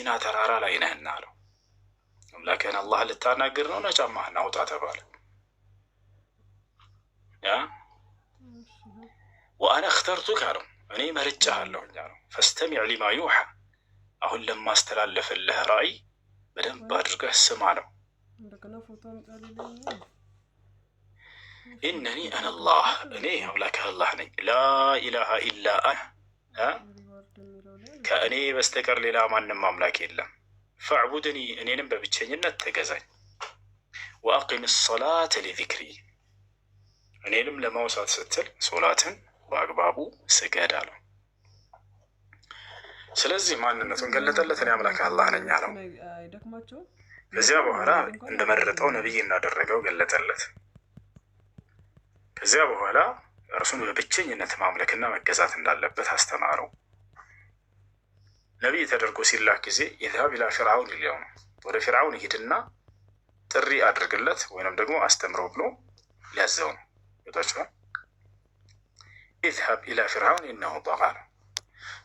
በሲና ተራራ ላይ ነህና አለው። አምላክህን አላህ ልታናግር ነውና ጫማህን አውጣ ተባለ። ያ وأنا اخترتك አለው፣ እኔ መርጬሃለሁኝ አለው። فاستمع لما يوحى፣ አሁን ለማስተላለፍልህ ራእይ በደንብ አድርገህ ስማ አለው። እንደገና ፎቶ አምጣልኝ። إنني أنا الله፣ እኔ አምላክህ አላህ ነኝ። لا إله إلا أنا፣ reward የሚለው ላይ ከእኔ በስተቀር ሌላ ማንም አምላክ የለም። فاعبدني፣ እኔንም በብቸኝነት ተገዛኝ። وأقم الصلاة لذكري፣ እኔንም ለማውሳት ስትል ሶላትን በአግባቡ ስገድ አለው። ስለዚህ ማንነቱን ገለጠለት። እኔ አምላክ አላህ ነኝ አለው። አይደክማቸውም። ከዚያ በኋላ እንደመረጠው ነቢይ እንዳደረገው ገለጠለት። ከዚያ በኋላ እርሱን በብቸኝነት ማምለክና መገዛት እንዳለበት አስተማረው። ነቢይ ተደርጎ ሲላክ ጊዜ اذهب إلى فرعون ሊለው ነው። ወደ ፊርዓውን ሂድና ጥሪ አድርግለት ወይንም ደግሞ አስተምረው ብሎ ሊያዘው ነው። ገብቷችኋል? اذهب إلى فرعون إنه طغى ነው።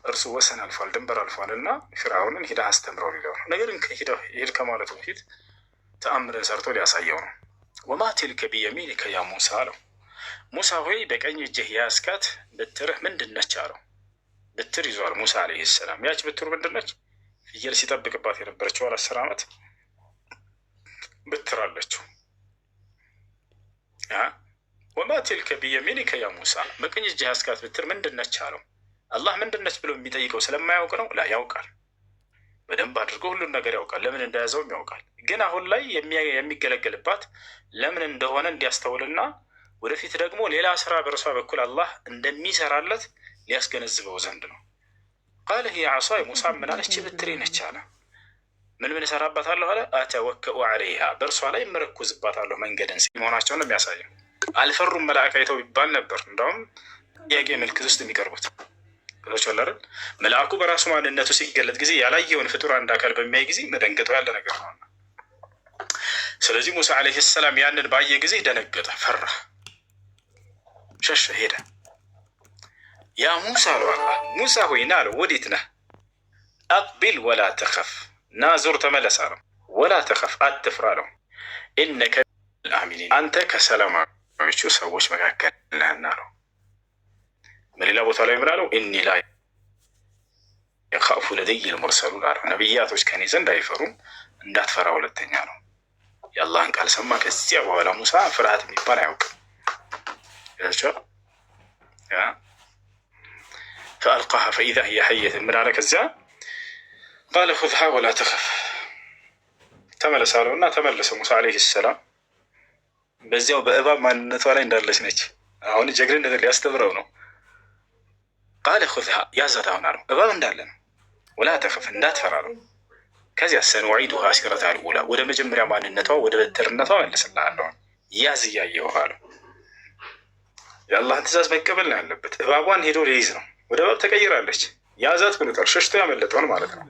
እርሱ ወሰን አልፏል፣ ድንበር አልፏል እና ፊርዓውንን ሂደህ አስተምረው ሊለው ነው። ነገር ግን ሂድ ከማለቱ በፊት ተአምርን ሰርቶ ሊያሳየው ነው። وما تلك بيمينك يا موسى አለው። ሙሳ ሆይ፣ በቀኝ እጅህ የያዝካት በትርህ ምንድን ነች አለው። በትር ይዟል ሙሳ عليه السلام። ያች በትሩ ምንድን ነች? ፍየል ሲጠብቅባት የነበረችው 10 ዓመት በትር አለችው። وما تلك بيمينك يا موسى፣ በቀኝ እጅህ የያዝካት በትር ምንድን ነች አለው። አላህ ምንድን ነች ብሎ የሚጠይቀው ስለማያውቅ ነው? لا፣ ያውቃል። በደንብ አድርጎ ሁሉን ነገር ያውቃል። ለምን እንደያዘውም ያውቃል። ግን አሁን ላይ የሚገለገልባት ለምን እንደሆነ እንዲያስተውልና ወደፊት ደግሞ ሌላ ስራ በእርሷ በኩል አላህ እንደሚሰራለት ሊያስገነዝበው ዘንድ ነው። قال هي عصاي፣ ሙሳ ምን አለች? በትሬ ነች አለ። ምን ምን እሰራባታለሁ አለ። أتوكأ عليها፣ በእርሷ ላይ እመረኮዝባታለሁ መንገድን መሆናቸውን ነው የሚያሳየው። አልፈሩም መልአክ አይተው ቢባል ነበር እንደውም ጥያቄ ምልክት ውስጥ የሚቀርቡት ገብቷችኋል አይደል? መልአኩ በራሱ ማንነቱ ሲገለጥ ጊዜ ያላየውን ፍጡር አንድ አካል በሚያይ ጊዜ መደንገጡ ያለ ነገር ነው። ስለዚህ ሙሳ عليه السلام ያንን ባየ ጊዜ ደነገጠ፣ ፈራ፣ ሸሸ፣ ሄደ። يا موسى አለው አላህ፣ ሙሳ ሆይ ና አለው። ወዴት ነህ? أقبل ولا تخف፣ ና ዞር ተመለስ አለው። ولا تخف፣ አትፍራ አለው። إنك من الآمنين፣ አንተ ከሰላማዊዎቹ ሰዎች መካከል ነህና አለው። በሌላ ቦታ ላይ ምን አለው? إني لا يخاف لدي المرسلون አለው። ነቢያቶች ከኔ ዘንድ አይፈሩም፣ እንዳትፈራ ሁለተኛ ነው። የአላህን ቃል ሰማ። ከዚያ በኋላ ሙሳ ፍርሃት የሚባል አያውቅም። فألقاها فإذا هي حية ምን አለ? ከዚያ قال خذها ولا تخف፣ ተመለስ አለው እና ተመለሰ ሙሳ عليه السلام። በዚያው በእባብ ማንነቷ ላይ እንዳለች ነች። አሁን ጀግንነት ሊያስተምረው ነው። قال خذها፣ ያዛት አሁን አለው። እባብ እንዳለ ነው። ولا تخف፣ እንዳትፈራ ነው። ከዚያ سنعيدها سيرتها الأولى፣ ወደ መጀመሪያ ማንነቷ ወደ በትርነቷ መልስልሃለሁ። ያዝ እያየሁ አለው። የአላህን ትእዛዝ መቀበል ነው ያለበት። እባቧን ሄዶ ሊይዝ ነው። ወደ እባብ ተቀይራለች። ያዛት ብሎታል። ሸሽቶ ያመለጠውን ማለት ነው።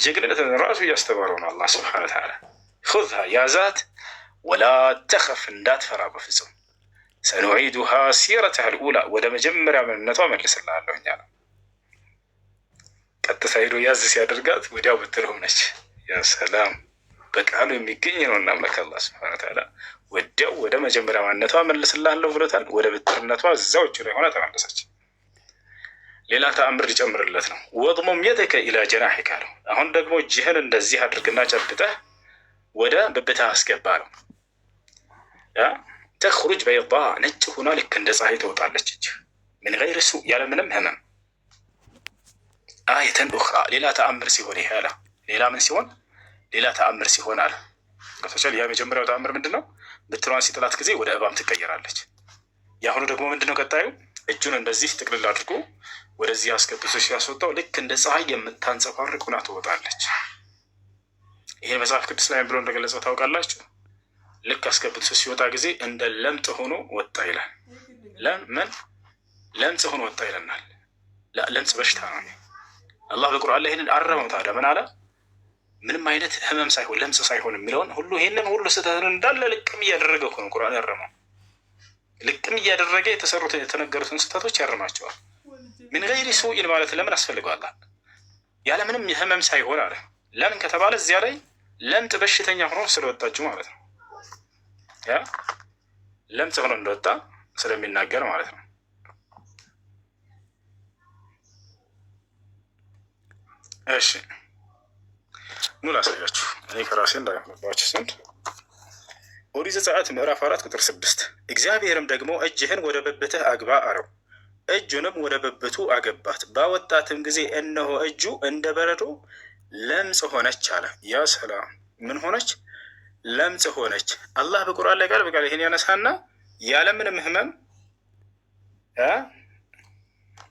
ጀግንነትን ራሱ እያስተማረው ነው አላህ سبحانه وتعالى። خذها፣ ያዛት፣ ولا تخف፣ እንዳትፈራ በፍጹም፣ سنعيدها سيرتها الأولى፣ ወደ መጀመሪያ ማንነቷ መልስልሃለሁ እኛ ነው። ቀጥታ ሄዶ ያዝ ሲያደርጋት ወዲያው ብትር ሆነች። يا سلام፣ በቃሉ የሚገኝ ነው እና አምላክ አላህ سبحانه وتعالى ወዲያው ወደ መጀመሪያ ማንነቷ መልስልሃለሁ ብሎታል። ወደ ብትርነቷ እዛው እጁ ላይ ሆና ተመለሰች። ሌላ ተአምር ሊጨምርለት ነው። واضمم يدك إلى جناحك አለው። አሁን ደግሞ እጅህን እንደዚህ አድርግና ጨብጠህ ወደ ብብትህ አስገባ ነው። تخرج بيضاء፣ ነጭ ሆና ልክ እንደ ፀሐይ ትወጣለች እጅህ፣ من غير سوء፣ ያለምንም ህመም፣ آية أخرى፣ ሌላ ተአምር ሲሆን ይሄ አለ። ሌላ ምን ሲሆን? ሌላ ተአምር ሲሆን አለ። ገብቶሻል? ያ የመጀመሪያው ተአምር ምንድን ነው? ብትሯን ሲጥላት ጊዜ ወደ እባብ ትቀየራለች። የአሁኑ ደግሞ ምንድን ነው? ቀጣዩ እጁን እንደዚህ ጥቅልል አድርጎ ወደዚህ አስገብቶ ሲያስወጣው ልክ እንደ ፀሐይ የምታንጸባርቅ ሆና ትወጣለች። ይህን መጽሐፍ ቅዱስ ላይ ብሎ እንደገለጸው ታውቃላችሁ። ልክ አስገብቶ ሲወጣ ጊዜ እንደ ለምጽ ሆኖ ወጣ ይላል። ምን ለምጽ ሆኖ ወጣ ይለናል። ለምጽ በሽታ ነው። አላህ በቁርአን ላይ ይህንን አረመው። ታዲያ ምን አለ? ምንም አይነት ህመም ሳይሆን ለምጽ ሳይሆን የሚለውን ሁሉ ይህንን ሁሉ ስህተትን እንዳለ ልቅም እያደረገ እኮ ነው ቁርአን ያረመው። ልቅም እያደረገ የተሰሩትን የተነገሩትን ስህተቶች ያርማቸዋል። من غير سوء ማለት ለምን አስፈልገዋል? ያለ ምንም ህመም ሳይሆን አለ። ለምን ከተባለ እዚያ ላይ ለምጥ በሽተኛ ሆኖ ስለወጣችሁ ማለት ነው። ያ ለምጽ ሆኖ እንደወጣ ስለሚናገር ማለት ነው። እሺ ኑ ላሳያችሁ፣ እኔ ከራሴ እንዳይሆንባችሁ ዘንድ ኦሪት ዘጸአት ምዕራፍ 4 ቁጥር 6 እግዚአብሔርም ደግሞ እጅህን ወደ ብብትህ አግባ አለው። እጁንም ወደ ብብቱ አገባት፣ ባወጣትም ጊዜ እነሆ እጁ እንደ በረዶ ለምጽ ሆነች አለ። ያ ሰላም! ምን ሆነች? ለምጽ ሆነች። አላህ በቁርአን ላይ ቃል በቃል ይህን ያነሳና ያለምንም ህመም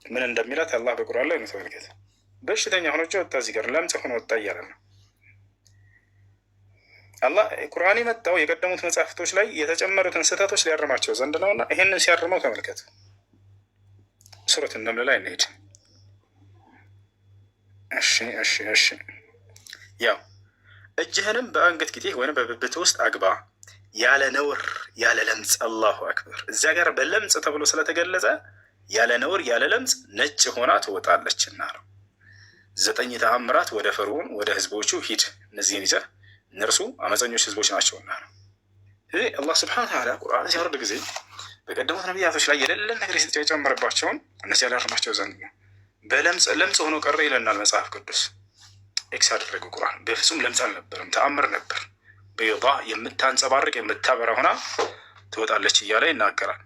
ምን እንደሚላት አላህ በቁርአን ላይ ነው። ተመልከት። በሽተኛ ሆኖ ወጣ፣ እዚህ ጋር ለምጽ ሆኖ ወጣ እያለ ነው አላህ። ቁርአን የመጣው የቀደሙት መጽሐፍቶች ላይ የተጨመሩትን ስህተቶች ሊያርማቸው ዘንድ ነውና ይህንን ሲያርመው ተመልከቱ። ሱረት ነምል ላይ እንሄድ። እሺ እሺ እሺ። ያው እጅህንም በአንገት ጌጤህ ወይም በብብትህ ውስጥ አግባ ያለ ነውር ያለ ለምጽ። الله أكبر። እዚያ ጋር በለምጽ ተብሎ ስለተገለጸ ያለ ነውር ያለ ለምጽ ነጭ ሆና ትወጣለችና ነው። 9 ተአምራት ወደ ፈርዖን ወደ ህዝቦቹ ሂድ፣ እነዚህን ይዘህ እነርሱ አመፀኞች ህዝቦች ናቸውና ነው። ይህ አላህ سبحانه وتعالى ቁርአን ሲያወርድ ጊዜ በቀደሙት ነቢያቶች ላይ የሌለን ነገር የጨመረባቸውን እነዚያ ሊያርማቸው ዘንድ ነው። በለምጽ ለምጽ ሆኖ ቀረ ይለናል መጽሐፍ ቅዱስ። X ያደረገው ቁርአን በፍጹም ለምጽ አልነበረም፣ ተአምር ነበር። بيضاء የምታንጸባርቅ የምታበራ ሆና ትወጣለች እያለ ይናገራል።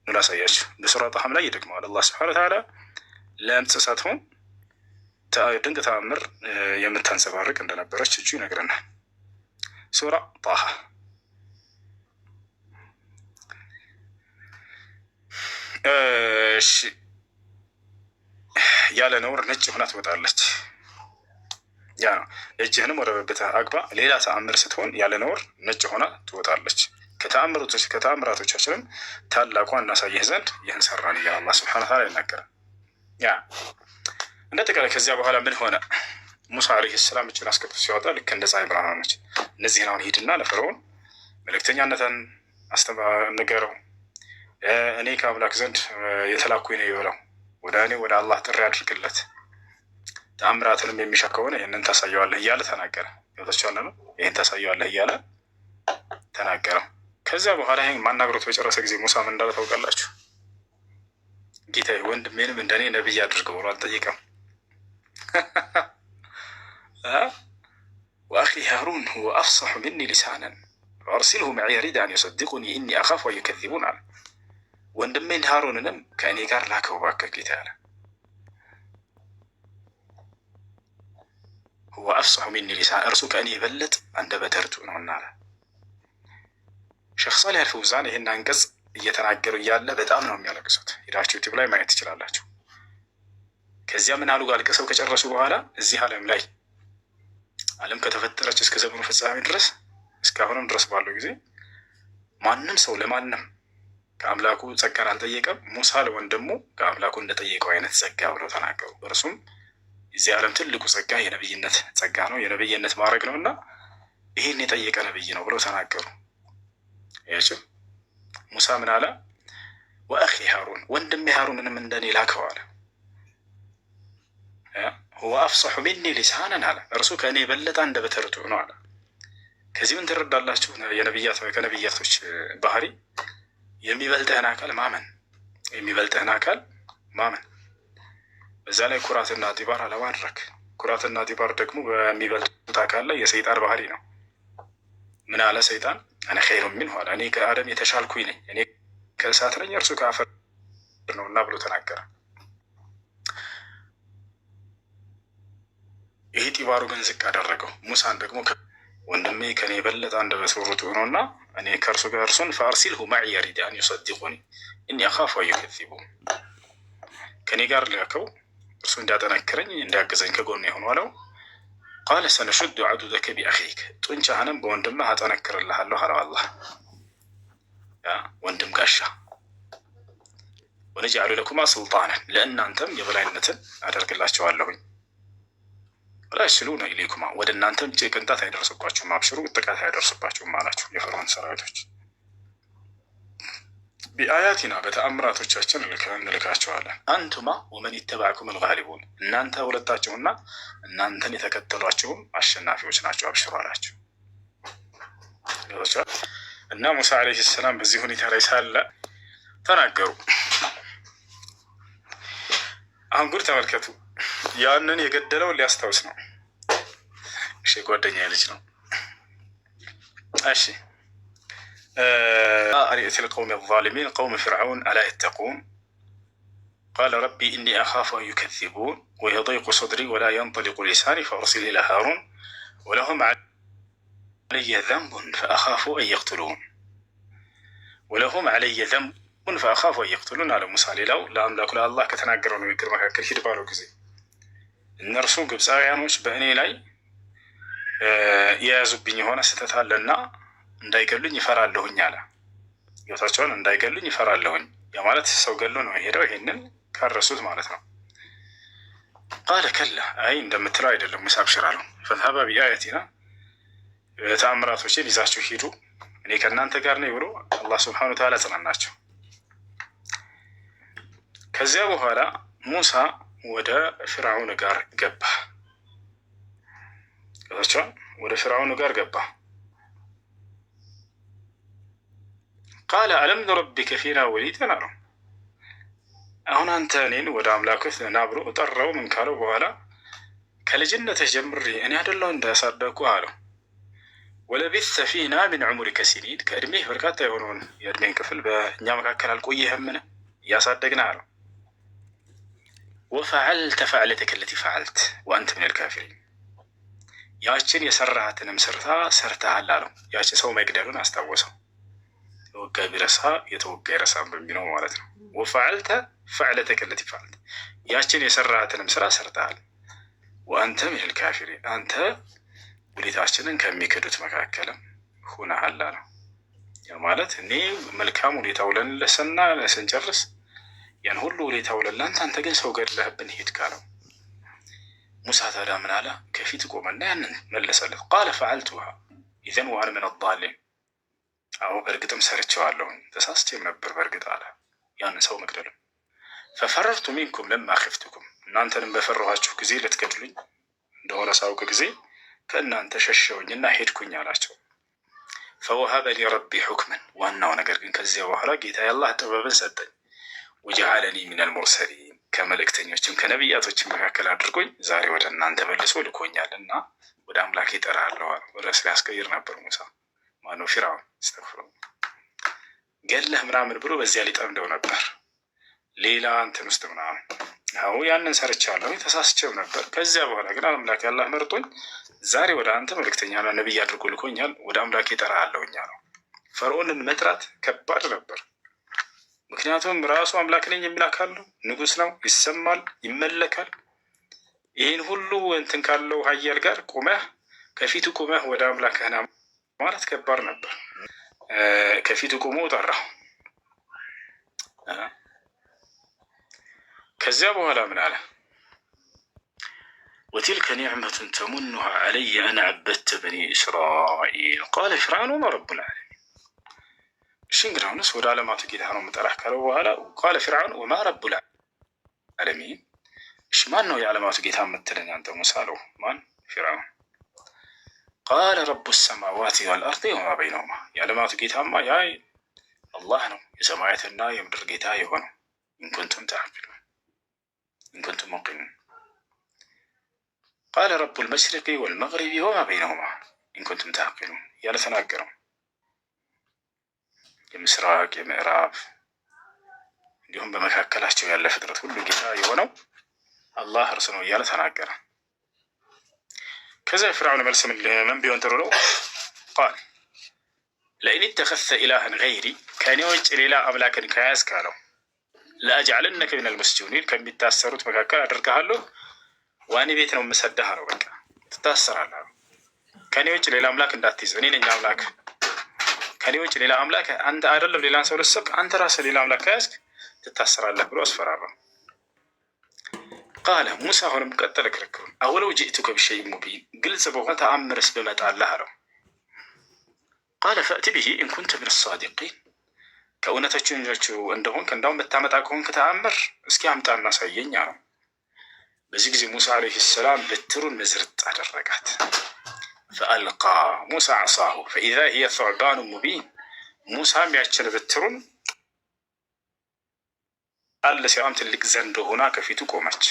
ኑ ላሳያችሁ። በሱራ ጣሃም ላይ ይደግመዋል። አላህ سبحانه وتعالى ለምጽ ሳትሆን ድንቅ ተአምር የምታንጸባርቅ እንደነበረች እጁ ይነግረናል። ሱራ ጣሃ እሺ፣ ያለ ነውር ነጭ ሆና ትወጣለች። ያ ነው። እጅህንም ወደ ብብትህ አግባ፣ ሌላ ተአምር ስትሆን ያለ ነውር ነጭ ሆና ትወጣለች። ከተአምራቶቻችንም ታላቋ እናሳይህ ዘንድ ይህን ሰራን እያለ አላህ سبحانه وتعالى ይናገራል። ያ እንደ አጠቃላይ ከዚያ በኋላ ምን ሆነ? ሙሳ عليه السلام እጁን አስገብቶ ሲያወጣ ልክ እንደ ፀሐይ ብርሃን ሆነች። እነዚህን አሁን ሂድና ለፈርዖን መልእክተኛነትን ንገረው፣ እኔ ከአምላክ ዘንድ የተላኩኝ ነው ይበለው፣ ወደ እኔ ወደ አላህ ጥሪ አድርግለት፣ ተአምራትንም የሚሻ ከሆነ ይህንን ታሳየዋለህ እያለ ተናገረ። ገብታችኋል ነው? ይህን ታሳየዋለህ እያለ ተናገረው። ከዚያ በኋላ ይህን ማናገሮት በጨረሰ ጊዜ ሙሳ ምን እንዳለ ታውቃላችሁ? ጌታዬ ወንድሜንም እንደኔ ነብይ አድርገው ብሎ አልጠየቀም። وأخي هارون هو أفصح مني لسانا فأرسله معي ردا أن يصدقني إني أخاف أن يكذبون አለ። ወንድሜን ሃሩንንም ከእኔ ጋር ላከው እባክህ ጌታ አለ። هو أفصح مني لسانا እርሱ ከእኔ የበለጠ አንደበተ ርቱዕ ነውና አለ። ሸይኽ ሷሊህ አልፈውዛን ይህን አንቀጽ እየተናገሩ እያለ በጣም ነው የሚያለቅሱት። ሄዳችሁ ዩቲዩብ ላይ ማየት ትችላላችሁ። ከዚያ ምን አሉ? አልቅሰው ከጨረሱ በኋላ እዚህ ዓለም ላይ ዓለም ከተፈጠረች እስከ ዘመኑ ፍጻሜ ድረስ እስካሁንም ድረስ ባለው ጊዜ ማንም ሰው ለማንም ከአምላኩ ጸጋን አልጠየቀም። ሙሳ ለወንድሙ ከአምላኩ እንደጠየቀው አይነት ጸጋ ብለው ተናገሩ። እርሱም የዚህ ዓለም ትልቁ ጸጋ የነብይነት ጸጋ ነው፣ የነብይነት ማድረግ ነው እና ይህን የጠየቀ ነብይ ነው ብለው ተናገሩ። ያቸው ሙሳ ምን አለ? وأخي هارون ወንድሜ ሃሩንንም እንደኔ ላከው አለ። هو أفصح مني لسانا አለ፣ እርሱ ከእኔ የበለጠ አንደበተ ርቱዕ ነው አለ። ከዚህ ምን ትረዳላችሁ? ከነቢያቶች ባህሪ የሚበልጥህን አካል ማመን፣ የሚበልጥህን አካል ማመን፣ በዛ ላይ ኩራትና ጢባር አለማድረግ። ኩራትና ጢባር ደግሞ በሚበልጡት አካል ላይ የሰይጣን ባህሪ ነው። ምን አለ ሰይጣን? أنا خير منه አለ፣ እኔ ከአደም የተሻልኩኝ ነኝ፣ እኔ ከእሳት ነኝ፣ እርሱ ከአፈር ነው እና ብሎ ተናገረ። ይሄ ጢባሩ ግን ዝቅ አደረገው። ሙሳን ደግሞ ወንድሜ ከኔ የበለጠ አንደበተ ርቱዕ ነው እና እኔ ከእርሱ ጋር እርሱን فأرسله معي ردا يصدقني إني أخاف أن يكذبون ከኔ ጋር ላከው እርሱ እንዲያጠነክረኝ እንዲያግዘኝ ከጎን የሆኑ አለው። قال سنشد عضدك بأخيك ጡንቻህንም በወንድምህ አጠነክርልሃለሁ አለው አላህ። ወንድም ጋሻ ونجعل لكما سلطانا ለእናንተም የበላይነትን አደርግላቸዋለሁኝ። ولا يصلون إليكما ወደ እናንተም ቅንጣት አይደርስባችሁም፣ አብሽሩ ጥቃት አይደርስባችሁም አላቸው የፈርዖን ሰራዊቶች። بآياتنا በተአምራቶቻችን እንልካቸዋለን። أنتما ومن اتبعكما الغالبون እናንተ ሁለታችሁና እናንተን የተከተሏችሁም አሸናፊዎች ናቸው፣ አብሽሩ አላቸው። እና ሙሳ عليه السلام በዚህ ሁኔታ ላይ ሳለ ተናገሩ። አሁን ጉድ ተመልከቱ። ያንን የገደለውን ሊያስታውስ ነው። እሺ ጓደኛ ልጅ ነው። እሺ أن ائت القوم الظالمين قوم فرعون ألا يتقون قال رب إني أخاف أن يكذبون ويضيق صدري ولا ينطلق لساني فأرسل إلى هارون ولهم علي ذنب فأخاف أن يقتلون ولهم علي ذنب فأخاف أن يقتلون አለ ሙሳ። ሌላው ለአምላኩ ለአላህ ከተናገረው ንግግር መካከል ሂድ ባለው ጊዜ እነርሱ ግብፃውያኖች በእኔ ላይ የያዙብኝ የሆነ ስህተት አለና እንዳይገሉኝ ይፈራለሁኝ አለ። ህይወታቸውን እንዳይገሉኝ ይፈራለሁኝ። ያ ማለት ሰው ገሎ ነው የሄደው። ይሄንን ካረሱት ማለት ነው። قال كلا፣ አይ እንደምትለው አይደለም ሙሳ አብሽር አለው። فاذهبا بآياتنا ተአምራቶችን ይዛችሁ ሂዱ እኔ ከእናንተ ጋር ነኝ ብሎ አላህ سبحانه وتعالى አጽናናቸው። ከዚያ በኋላ ሙሳ ወደ ፍርዓውን ጋር ገባ። ወደ ፍርዓውን ጋር ገባ። قال ألم نربك فينا وليدا አለው። አሁን አንተ እኔን ወደ አምላክህ ና ብሎ ጠራው። ምን ካለው በኋላ ከልጅነትህ ጀምሬ እኔ አይደለሁ እንዳያሳደግኩህ አለው። ولبثت فينا من عمرك سنين ከእድሜህ በርካታ የሆነውን የእድሜን ክፍል በእኛ መካከል አልቆየህምን? እያሳደግንህ አለው። وفعلت فعلتك التي فعلت وأنت من الكافرين ያችን የሰራሃትንም ስርታ ሰርተሃል አለው። ያችን ሰው መግደሉን አስታወሰው። ተወጋ ቢረሳ የተወጋ ይረሳም በሚለው ማለት ነው። وفعلت فعلتك التي فعلت ያችን የሰራሃትንም ስራ ሰርተሃል። وأنت من الكافرين አንተ ውለታችንን ከሚክዱት መካከልም ሁነሃል አለው። ያ ማለት እኔ መልካም ውለታ ውለንለሰና ስንጨርስ ያን ሁሉ ውለታ ውለላንተ አንተ ግን ሰው ገድለህብን ሄድክ አለው። ሙሳ ታዲያ ምን አለ? ከፊት ቆመና ያንን መለሰለት። قال فعلتها إذا وأنا من الضالين አዎ በእርግጥም ሰርቼዋለሁኝ ተሳስቼም ነበር በእርግጥ አለ። ያንን ሰው መግደልም ففررت منكم لما خفتكم እናንተንም በፈራኋችሁ ጊዜ ልትገድሉኝ እንደሆነ ሳውቅ ጊዜ ከእናንተ ሸሸውኝና ሄድኩኝ አላቸው። فوهب لي ربي حكما ዋናው ነገር ግን ከዚያ በኋላ ጌታ የአላህ ጥበብን ሰጠኝ። وجعلني من المرسلين ከመልእክተኞችም ከነቢያቶችም መካከል አድርጎኝ ዛሬ ወደ እናንተ መልሶ ልኮኛል እና ወደ አምላክ ይጠራለሁ። ርዕስ ሊያስቀይር ነበር ሙሳ ማነው ፊርዓውን ስተፍሮ ገለህ ምናምን ብሎ በዚያ ሊጠምደው ነበር። ሌላ እንትን ውስጥ ምናምን አዎ ያንን ሰርቻለሁ ተሳስቼው ነበር። ከዚያ በኋላ ግን አምላክ ያላህ መርጦኝ ዛሬ ወደ አንተ መልእክተኛና ነቢይ አድርጎ ልኮኛል። ወደ አምላክ እጠራሃለሁኝ ነው። ፈርዖንን መጥራት ከባድ ነበር። ምክንያቱም ራሱ አምላክ ነኝ የሚል አካል ነው፣ ንጉስ ነው፣ ይሰማል፣ ይመለካል። ይህን ሁሉ እንትን ካለው ሀያል ጋር ቁመህ ከፊቱ ቁመህ ወደ አምላክህ ና ማለት ከባድ ነበር። ከፊቱ ቁሞ ጠራው። ከዚያ በኋላ ምን አለ? وتلك نعمة تمنها علي أن عبدت بني إسرائيل قال فرعون وما رب العالمين። እሺ እንግዲህ አሁንስ ወደ ዓለማቱ ጌታ ነው የምጠራህ ካለው በኋላ قال فرعون وما رب العالمين፣ እሺ ማን ነው የዓለማቱ ጌታ የምትለኝ አንተ ሙሳ አለው። ማን? ፊርዓውን። قال رب السماوات والأرض وما بينهما፣ የዓለማቱ ጌታማ ያ አላህ ነው የሰማያትና የምድር ጌታ የሆነው። إن كنتم تعقلون إن كنتم موقنون قال رب المشرق والمغرب وما بينهما إن كنتم تعقلون እያለ ተናገረው። የምስራቅ የምዕራብ እንዲሁም በመካከላቸው ያለ ፍጥረት ሁሉ ጌታ የሆነው አላህ እርሱ ነው እያለ ተናገረ። ከዚያ የፍርዓውን መልስ ምን ቢሆን ጥሩ ነው? قال لئن اتخذت إلها غيري ከእኔ ውጭ ሌላ አምላክን ከያዝክ አለው لأجعلنك من المسجونين ከሚታሰሩት መካከል አደርግሃለሁ። ወህኒ ቤት ነው የምሰድህ አለው። በቃ ትታሰራለህ። ከእኔ ውጭ ሌላ አምላክ እንዳትይዝ፣ እኔ ነኝ አምላክ። ከእኔ ውጭ ሌላ አምላክ አንተ አይደለም ሌላን ሰው ልትሰብክ፣ አንተ ራስህ ሌላ አምላክ ከያዝክ ትታሰራለህ ብሎ አስፈራራው። قال ሙሳ አሁንም ቀጠለ ክርክሩን። أولو جئتك بشيء مبين ግልጽ በሆነ ተአምርስ ብመጣልህ አለው። قال فأت به إن كنت من الصادقين ከእውነተኞቹ እንደሆንክ እንዳውም የምታመጣ ከሆንክ ተአምር እስኪ አምጣ እናሳየኝ አለው። በዚህ ጊዜ ሙሳ عليه السلام በትሩን ምዝርጥ አደረጋት። فألقى موسى عصاه فإذا هي ثعبان مبين። ሙሳም ያችን በትሩን ጣል ሲያም ትልቅ ዘንዶ ሆና ከፊቱ ቆመች።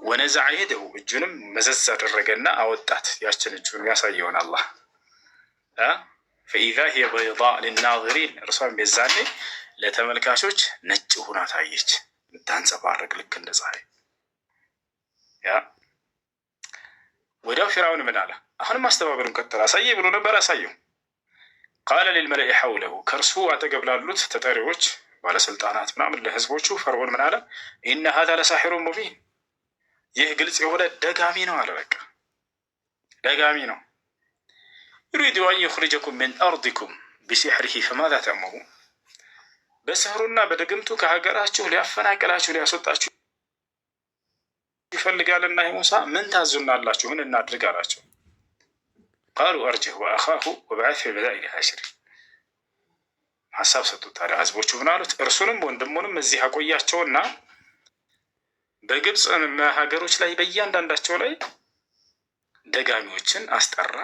ونزع يده እጁንም መዘዝ አደረገና አወጣት። ያችን እጁን ያሳየውን አላህ فإذا هي بيضاء للناظرين እርሷም የዛኔ ለተመልካቾች ነጭ ሆና ታየች፣ የምታንጸባረቅ ልክ እንደ ፀሐይ። ያ ወዲያው ፊርዓውን ምን አለ? አሁንም ማስተባበሉን ቀጠለ። አሳየ ብሎ ነበር፣ አሳየው። قال للملأ حوله ከእርሱ አጠገብ ላሉት ተጠሪዎች፣ ባለስልጣናት ምናምን ለህዝቦቹ ፈርዖን ምን አለ? إن هذا لساحر مبين፣ ይህ ግልጽ የሆነ ደጋሚ ነው አለ። በቃ ደጋሚ ነው። يريد أن يخرجكم من أرضكم بسحره فماذا تأمرون በስህሩና በድግምቱ ከሀገራችሁ ሊያፈናቅላችሁ ሊያስወጣችሁ ይፈልጋልና ሙሳ ምን ታዙናላችሁ? ምን እናድርግ አላቸው። قالوا أرجه وأخاه وابعث في المدائن حاشرين ሀሳብ ሰጡት። ታዲያ ህዝቦቹ ምን አሉት? እርሱንም ወንድሙንም እዚህ አቆያቸውና በግብፅ ሀገሮች ላይ በእያንዳንዳቸው ላይ ደጋሚዎችን አስጠራ።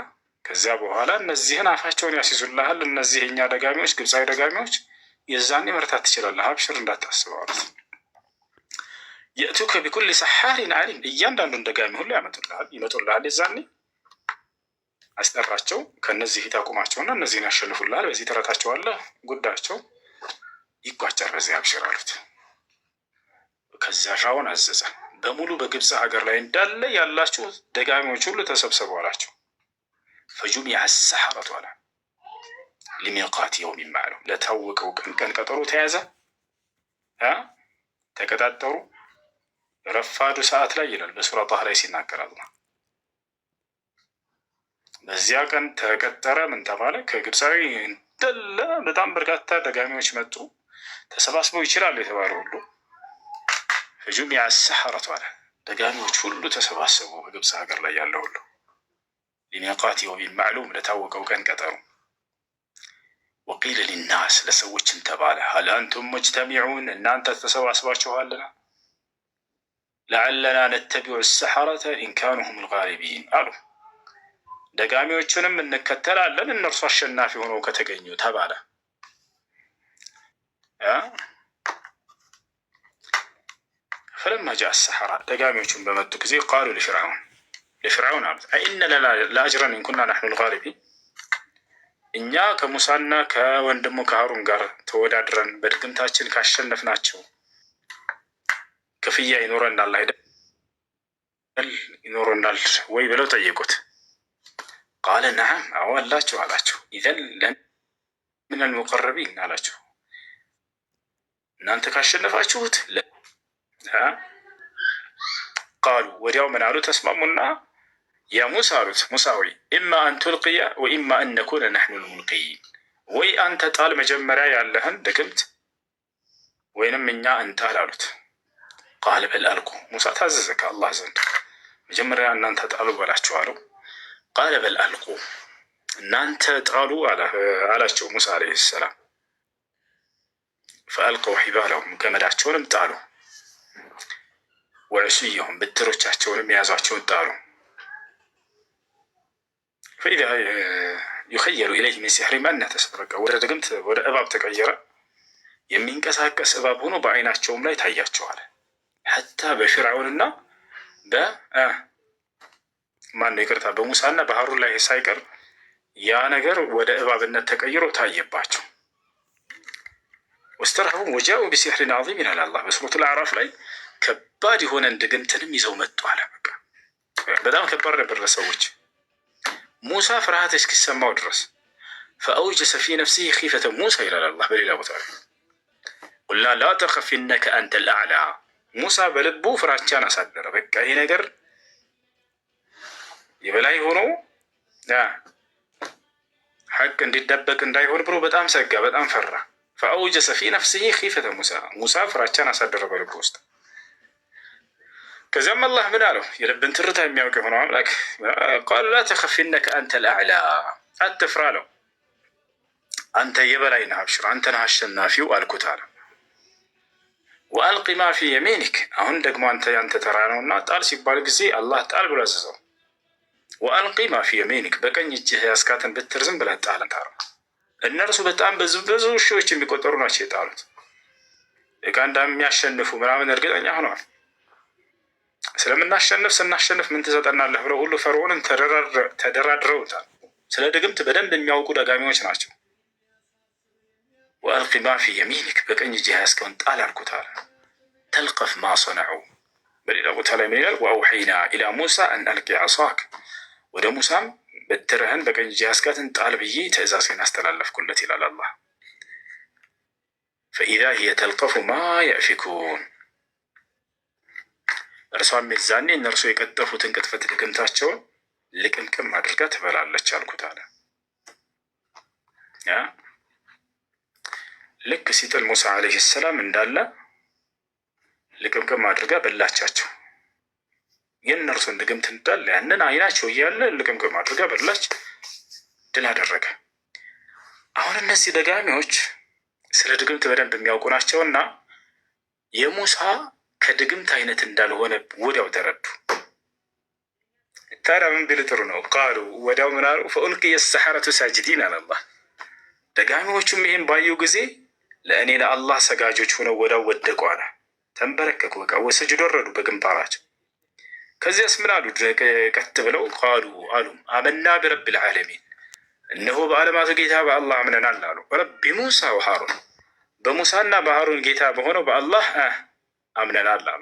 ከዚያ በኋላ እነዚህን አፋቸውን ያስይዙልሃል። እነዚህ የእኛ ደጋሚዎች፣ ግብፃዊ ደጋሚዎች የዛኔ መርታት ትችላለህ፣ አብሽር እንዳታስበው አሉት። يأتوك بكل سحار عليم፣ እያንዳንዱን ደጋሚ ሁሉ ያመጡልሃል፣ ይመጡልሃል። የዛኔ አስጠራቸው፣ ከእነዚህ ፊት አቁማቸውና እነዚህን ያሸንፉልሃል፣ በዚህ ትረታቸዋለህ፣ ጉዳያቸው ይቋጫል፣ በዚህ አብሽር አሉት። ከዚያ ፊርዓውን አዘዘ፣ በሙሉ በግብፅ ሀገር ላይ እንዳለ ያላችሁ ደጋሚዎች ሁሉ ተሰብሰቡ አላቸው። فجمع السحرة አለ لميقات يوم معلوم ለታወቀው ቀን ቀን ቀጠሮ ተያዘ፣ ተቀጣጠሩ። ረፋዱ ሰዓት ላይ ይላል በሱራ ጣህ ላይ ሲናገር አላህ። በዚያ ቀን ተቀጠረ። ምን ተባለ? ከግብፃዊ እንዳለ በጣም በርካታ ደጋሚዎች መጡ፣ ተሰባስበው ይችላሉ የተባለ ሁሉ ፈጁሚዐ ሰሐረቱ አለ። ደጋሚዎች ሁሉ ተሰባሰቡ፣ በግብፅ ሀገር ላይ ያለ ሁሉ ሊሚቃት የውሚን ማዕሉም ለታወቀው ቀን ቀጠሩ። ወቂለ ሊናስ ለሰዎችም ተባለ ሀል አንቱም ሙጅተሚዑን እናንተ ተሰባስባችኋልና ለዓለና ነተቢዑ ሰሐረተ ኢንካኑ ሁም ልጋሊቢን አሉ። ደጋሚዎቹንም እንከተላለን እነርሱ አሸናፊ ሆነው ከተገኙ ተባለ። ፈለማ ጃአ ሰሐራ ደጋሚዎቹን በመጡ ጊዜ ቃሉ ለፊርዓውን ለፊርዓውን አሉት أئن لنا لأجرا إن كنا نحن الغالبين እኛ ከሙሳና ከወንድሙ ከሀሩን ጋር ተወዳድረን በድግምታችን ካሸነፍናቸው ክፍያ ይኖረናል አይደል? ይኖረናል ወይ ብለው ጠየቁት። قال نعم አዎ አላቸው አላቸው። إذا لمن المقربين አላቸው። እናንተ ካሸነፋችሁት قالوا ወዲያው ምን አሉ? ተስማሙና يا موسى አሉት፣ ሙሳ ሆይ إما أن تلقي وإما أن نكون نحن الملقين፣ ወይ አንተ ጣል መጀመሪያ ያለህን ድግምት ወይንም እኛ እንጣል አሉት። قال بل ألقوا፣ ሙሳ ታዘዘ ከአላህ ዘንድ መጀመሪያ እናንተ ጣሉ በላቸው አለው። قال بل ألقوا፣ እናንተ ጣሉ አላቸው ሙሳ عليه السلام። فألقوا حبالهم፣ ገመዳቸውንም ጣሉ። وعصيهم፣ ብትሮቻቸውንም የያዟቸውን ጣሉ። فإذا يخيل إليه من سحرهم أنها تسعى፣ ወደ ድግምት ወደ እባብ ተቀየረ። የሚንቀሳቀስ እባብ ሆኖ በአይናቸውም ላይ ታያቸዋል። حتى በፊርዓውንና በማነው ይቅርታ፣ በሙሳና በሀሩን ላይ ሳይቀር ያ ነገር ወደ እባብነት ተቀይሮ ታየባቸው። واسترهبوهم وجاءوا بسحر عظيم ይላል አላህ በሱረቱል አዕራፍ ላይ ከባድ የሆነን ድግምትንም ይዘው መጡ አለ። በቃ በጣም ከባድ ነበር ለሰዎች። ሙሳ ፍርሃት እስኪሰማው ድረስ فأوجس في نفسه خيفة موسى ይላል አላህ በሌላ ቦታ ላይ قلنا لا تخف إنك أنت الأعلى። ሙሳ በልቡ ፍራቻን አሳደረ። በቃ ይሄ ነገር የበላይ ሆኖ ሐቅ እንዲደበቅ እንዳይሆን ብሎ በጣም ሰጋ፣ በጣም ፈራ። فأوجس في نفسه خيفة موسى፣ ሙሳ ፍራቻን አሳደረ በልቡ ውስጥ። ከዚያም አላህ ምን አለው? የልብን ትርታ የሚያውቅ የሆነው አምላክ قال لا تخف إنك أنت الأعلى፣ አትፍራ አለው። አንተ የበላይ ነህ፣ አብሽር፣ አንተ ነህ አሸናፊው አልኩት አለ። وألق ما في يمينك፣ አሁን ደግሞ አንተ ያንተ ተራ ነውና ጣል ሲባል ጊዜ አላህ ጣል ብሎ አዘዘው። وألق ما في يمينك፣ በቀኝ እጅህ ያስካትን ብትር ዝም ብለህ ጣል። እነርሱ በጣም ብዙ ብዙ ሺዎች የሚቆጠሩ ናቸው የጣሉት። እቃ እንደሚያሸንፉ ምናምን እርግጠኛ ሆነዋል። ስለምናሸንፍ ስናሸንፍ ምን ትሰጠናለህ ብለው ሁሉ ፈርዖንን ተደራድረውታል። ስለ ድግምት በደንብ የሚያውቁ ደጋሚዎች ናቸው። وألق ما في يمينك በቀኝ እጅህ ያዝከውን ጣል አልኩት አለ። تلقف ما صنعوا። በሌላ ቦታ ላይ ምን ይላል? وأوحينا إلى موسى أن ألق عصاك፣ ወደ ሙሳም በትርህን በቀኝ እጅህ ያዝካትን ጣል ብዬ ትእዛዜን አስተላለፍኩለት ይላል አላህ። فإذا هي تلقف ما يأفكون፣ እርሷም የዛኔ እነርሱ የቀጠፉትን ቅጥፈት ድግምታቸውን ልቅምቅም አድርጋ ትበላለች አልኩት አለ። ልክ ሲጥል ሙሳ ዓለይሂ ሰላም እንዳለ ልቅምቅም አድርጋ በላቻቸው። የእነርሱን ድግምት እንዳለ ያንን አይናቸው እያለ ልቅምቅም አድርጋ በላች፣ ድል አደረገ። አሁን እነዚህ ደጋሚዎች ስለ ድግምት በደንብ የሚያውቁ ናቸውና የሙሳ ከድግምት አይነት እንዳልሆነ ወዲያው ተረዱ። ታዲያ ምን ቢል ጥሩ ነው? قالوا ወዲያው ምን አሉ? فألقي السحرة ساجدين አለ አላህ። ደጋሚዎቹም ይህን ባዩ ጊዜ ለእኔ ለአላህ ሰጋጆች ሆነው ወዲያው ወደቁ አለ። ተንበረከኩ፣ በቃ ወሰጁድ ወረዱ በግንባራቸው። ከዚያስ ምን አሉ? ቀጥ ብለው قالوا አሉ آمنا برب العالمين እነሆ በዓለማቱ ጌታ በአላህ አምነናል አሉ። رب موسى وهارون በሙሳና በሃሩን ጌታ በሆነው በአላህ አምነናል አሉ።